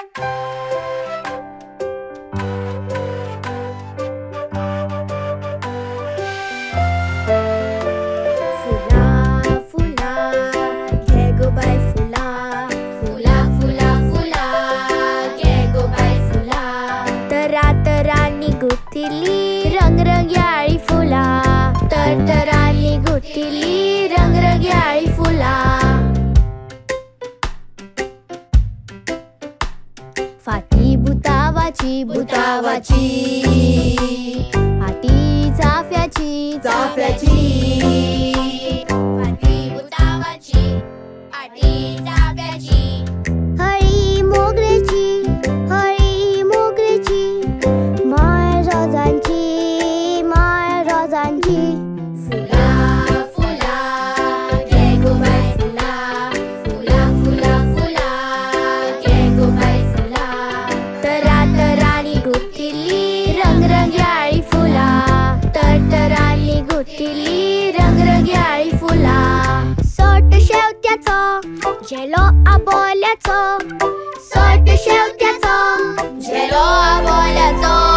फुलां फुलां घे गो बाय फुलां, फुलां फुलां फुलां घे गो बाय फुलां। तरातरांनी गुंथिल्ली रंगरंगयाळी फुलां, तरतरांनी गुंथिल्ली रंगरंगयाळी फुलां। फाती बुतावाची बुतावाची, फाती चाफ्याची चाफ्याची, फाती बुतावाची फाती चाफ्याची। हळी मोगऱ्याची हळी मोगऱ्याची, माळ रोजांची माळ रोजांची। फुलां फुलां घे गो बाय फुलां, फुलां फुलां फुलां घे गो बाय फुलां। तरातरांनी गुंथिल्ली रंगरंगयाळी फुलां, तरतरांनी गुंथिल्ली रंगरंगयाळी फुलां। सोट शेवत्याचो झेलो आबोल्याचो, सोट शेवत्याचो झेलो आबोल्याचो।